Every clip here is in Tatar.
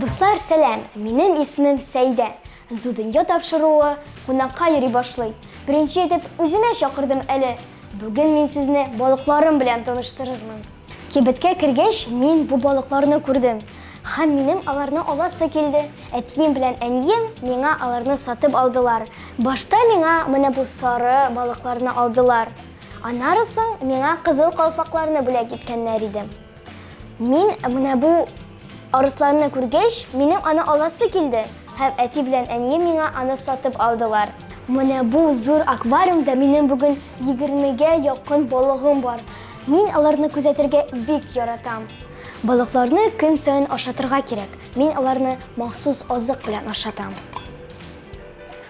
Дуслар, сәлам! Минем исемем Сәйдә. Зу дөнья тапшыруы кунакка йөри башлый. Беренче итеп үземә чакырдым әле. Бүген мин сезне балыкларым белән таныштырырмын. Кибеткә кергәч, мин бу балыкларны күрдем. Һәм минем аларны аласы килде. Әтием белән әнием миңа аларны сатып алдылар. Башта миңа менә бу сары балыкларны алдылар. Аннары соң миңа кызыл калфакларны бүләк иткәннәр иде. Мин менә бу арысларны күргәч, минем аны аласы килде, һәм әти белән әнием миңа аны сатып алдылар. Менә бу зур аквариумда минем бүген егермегә якын балыгым бар. Мин аларны күзәтергә бик яратам. Балыкларны көн саен ашатырга кирәк. Мин аларны махсус азык белән ашатам.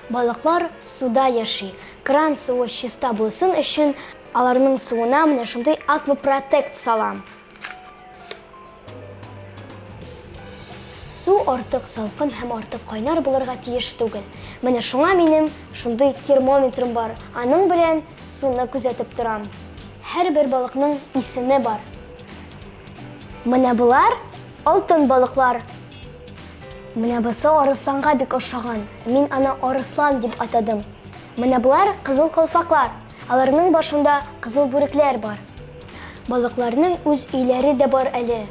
Балыклар суда яши. Кран суы чиста булсын өчен, Аларның суына менә шундый аквапротект салам. Су артык салкын һәм артык кайнар булырга тиеш түгел. Менә шуңа минем шундый термометрым бар, аның белән суны күзәтеп торам. Һәрбер балыкның исеме бар. Менә болар алтын балыклар. Менә бусы арысланга бик ошаган. Мин аны арыслан дип атадым. Менә болар кызыл калфаклар. Аларның башында кызыл бүрекләр бар. Балыкларның үз өйләре дә бар әле.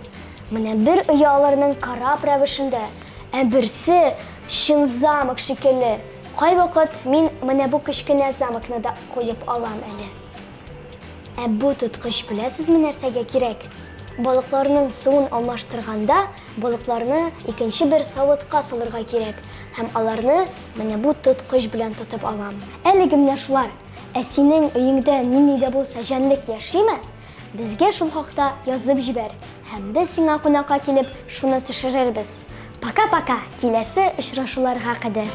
Менә бер өе аларның кораб рәвешендә, ә берсе чын замок шикелле. Кайвакыт мин менә бу кечкенә замокны да куеп алам әле. Ә бу тоткыч беләсезме нәрсәгә кирәк? Балыкларның суын алмаштырганда, балыкларны икенче бер савытка салырга кирәк һәм аларны менә бу тоткыч белән тотып алам. Әлеге менә шулар. Ә синең өеңдә нинди дә булса җәнлек яшиме? Безгә шул хакта язып җибәр, һәм без сиңа кунакка килеп шуны төшерербез. Пока-пока, киләсе очрашуларга кадәр!